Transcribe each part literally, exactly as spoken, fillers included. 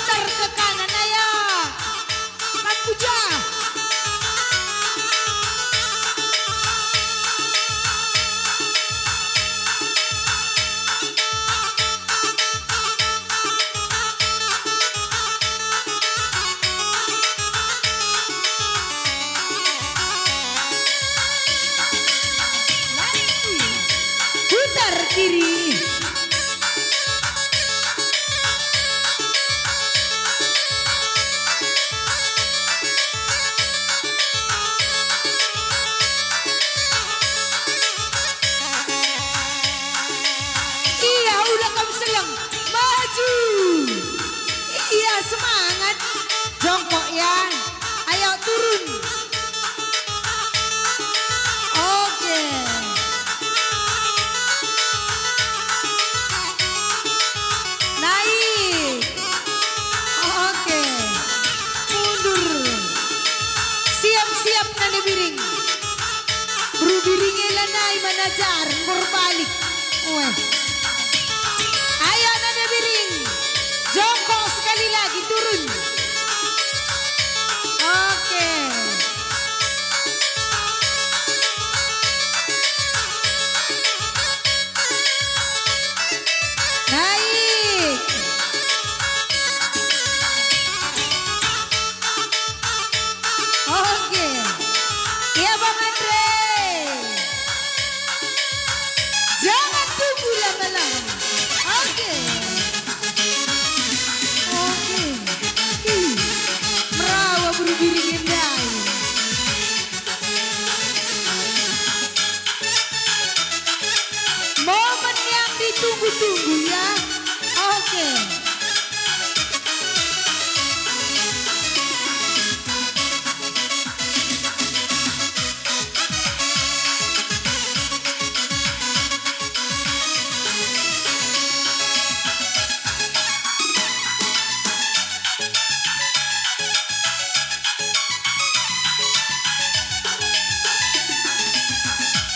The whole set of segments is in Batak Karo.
Putar ke kanan, ayo. Kan puja. Putar kiri. Iya, ula kam seleng. Maju. Iya, semangat. Jongkok ya. Ayo turun. Oke. Naik. Oke. Mundur. Siap-siap, Nande Biring. Beru Biring e lanai manajar, enggo erbalik. Weh. Ayo, Nande Biring. Jongkok sekali lagi, turun. Oke. Naik. Oke. Iya, Bang Andre. Jangan tunggu lama-lama. Oke. Oke. Ih, merawa beru Biring ndai. Momen yang ditunggu-tunggu, ya. Oke.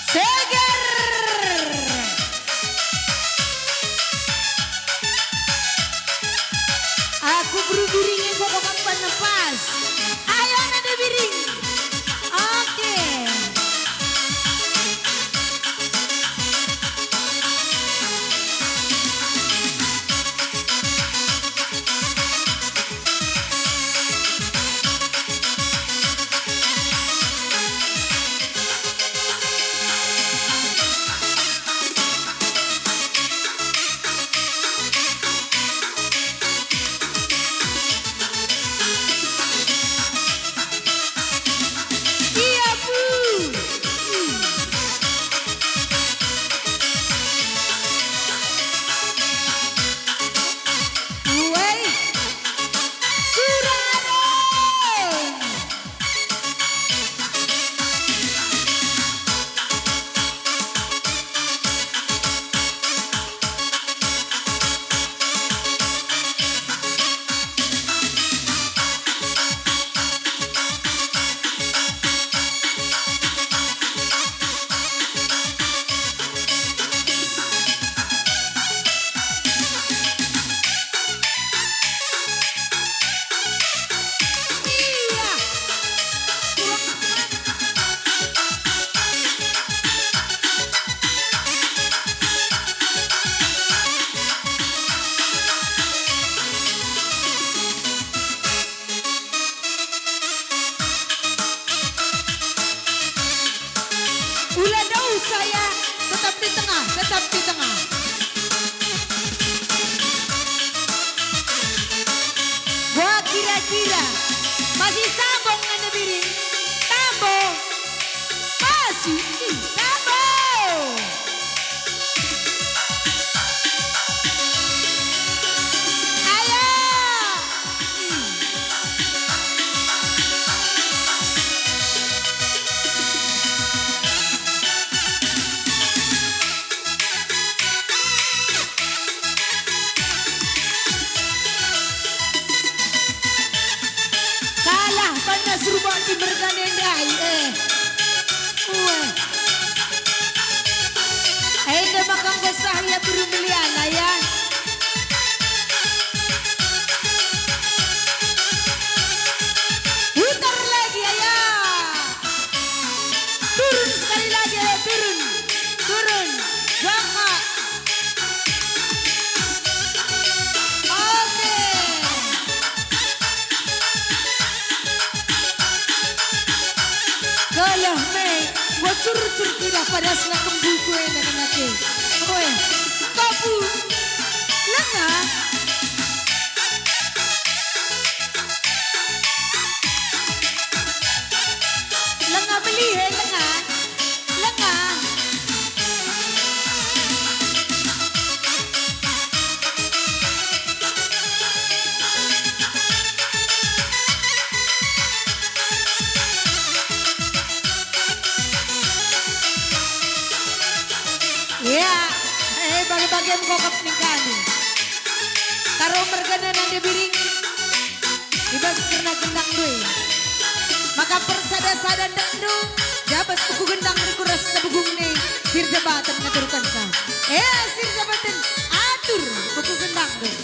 Seger. Aku beru Biring enggo kok empat lepas. Ayo, Nande Biring. Oke. Iya, Bu. Uwei. Surang Adong. Ula ndai usah ya, tetap di tengah, tetap di tengah. Wah, kira-kira masih sambung, Nande Biring? Tambah. Masih sambung. Ayo. Kalah panas rubak di mergane ndai, eh. Ueh. Enda maka enggo sah ia beru meliana, ya. Ras na kembuku enda kena ke. Oe, kapu. Lenga. Lenga beli he, lenga. Lenga. Ya, eh, bage-bage mekokap ningkani. Karo mergana nande biring, i bas kerna gendang ndoi. Maka persada-sada ndekndu, jabas buku gendang rikut ras tebugungni, sirjabaten ngaturkenca. Eh, sirjabaten, atur buku gendang ndoi.